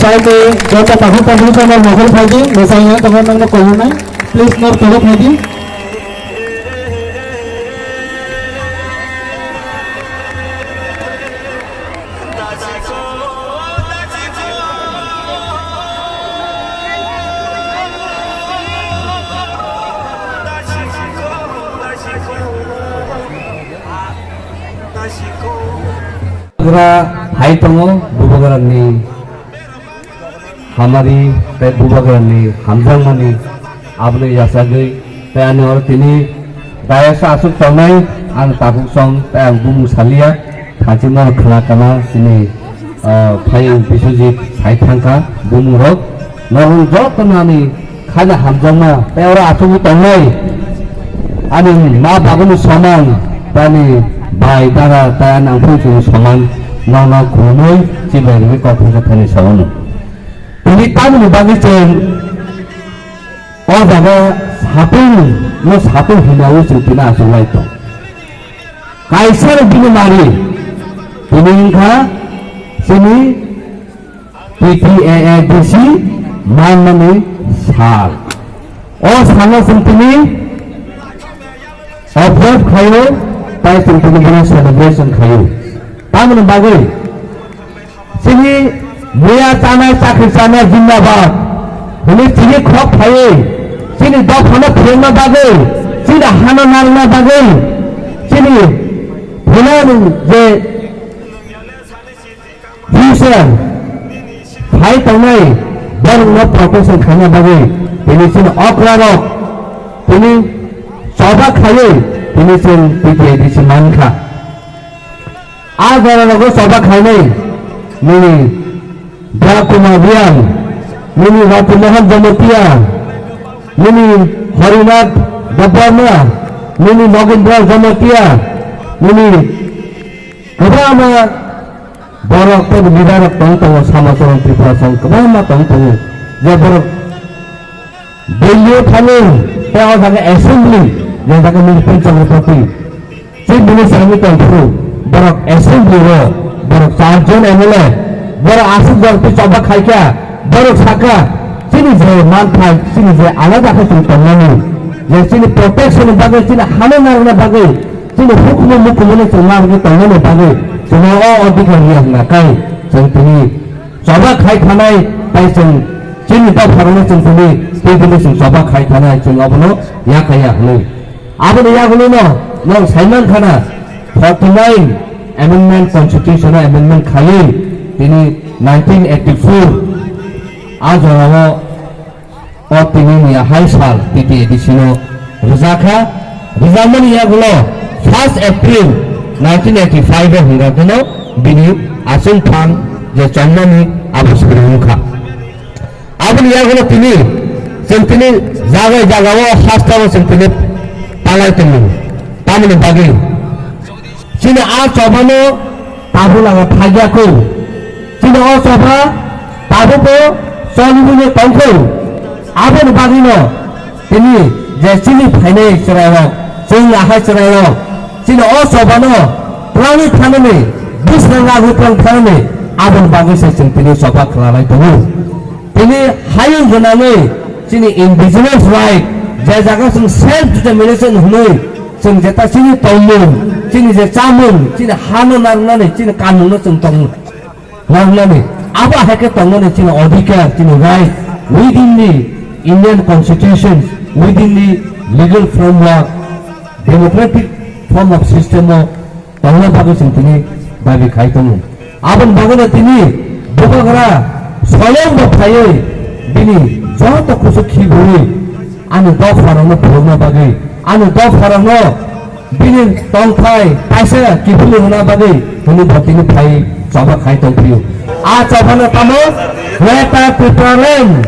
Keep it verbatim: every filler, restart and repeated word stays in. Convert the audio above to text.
Phaidi, joto takhuk takhuk channel mokol phaidi, mwsai ya tongma nangno koi hwnai, please nor tolo phaidi. Bubagra hai tongo, Bubagrani hamari tei Bubagrani hamjakmani aboni yachagwi tei ani oro tini dayasa aswk tongnai ang takhuk song tei ang bumung salia thachi norok khna kana tini, ah, phai ang Biswajit sai thangkha bumung rok norok joto nani khaina hamjakma tei oro aswk tongnai ani ma bagwni soman tei ani bai dara tei ani angphung chini soman nono khulumui chibai rwgwi kok thangkha thani saono. Tini tamoni bagwi chwng o jaga satung no satung hwnwi chwng tini achuk lai tong. Kaisa rok bini mari tini wngkha chini T T A A D C manmani sal. O salo chwng tini observe khaio, tai chwng tini bono celebration khaio. Tamoni bagwi chini muya chanai, chakri chanai jindabad hwnwi chini khok phaiwi, chini dophano phiyokna bagwi, chini hano narwkna bagwi, chini phunani je future phai tongnai borokno protection khaina bagwi tini chini okra rok tini choba khaiwi tini chwng T T A D C mankha. A jora rogo choba khainai nini Bra Kumar Reang, nini Rati Mohan Jamatia, nini Harinath Debbarma, nini Nogindra Jamatia, nini kwbangma borok tei leader rok tong tongo, Samacharan Tripura song kwbangma tong tongo, je borok Delhi o thangwi tei o jaga assembly, je jaga nini Pin Chakrapati, Chief Minister wngwi tongphuru, borok assembly o borok char jon M L A, borok aswk jon twi choba khaikha, borok sakha, chini je manthai, chini je alada khe chwng tongmani, je chini protection ni bagwi, chini hano narwkna bagwi, chini hukumu mukumu no chwng narwkna tongmani bagwi, chwngno o adhikar riya hwnna kai chwng tini choba khai thanai, tai chwng chini dopharokno chwng tini twi tini chwng choba khai thanai, chwng abono yakaya hwnwi. Aboni yagulono nwng saiman khana forty nine amendment, constitution o amendment khaiwi tini nineteen eighty four a jorao o tini ni hai sal T T A D C no rwjakha. Rwjakmani yagulo first April nineteen eighty five o hwnga kheno bini achung phang je chongmani abo swrwng wngkha. Aboni yagulo tini chwng tini jaga jaga o hasteo chwng tini palai tongo. Tamoni bagwi chini a chobano tabuk lama phagya kho. Chini o choba tabukbo cholibuino tongkho. Aboni bagwino tini je chini phainai chwrairok, chwng ahai chwrairok, chini o chobano twlangwi thanani, bisrang lagwi twlang thanani, aboni bagwi se chwng tini choba khwlalai tongo. Tini hayung gwnangwi chini indigenous right, je jaga chwng self determination hwnwi, chwng jeta chini tongmung, chini je chamung, chini hano narwknani, chini kanmungno chwng tong narwknani, abo hai khe tongnani chini odhikar, chini right within the Indian constitution, within the legal framework, democratic form of system o tongna bagwi chwng tini dabi khai tongo. Aboni bagwino tini Bubagra swayam bo phaiwi bini joto kusu khibiwi ani dopharokno phunukna bagwi, ani dopharokno bini tongthai kaisa kiphilwi rwna bagwi hwnwi bo tini phai choba khai tongphio. A chobano tamo Greater Tipraland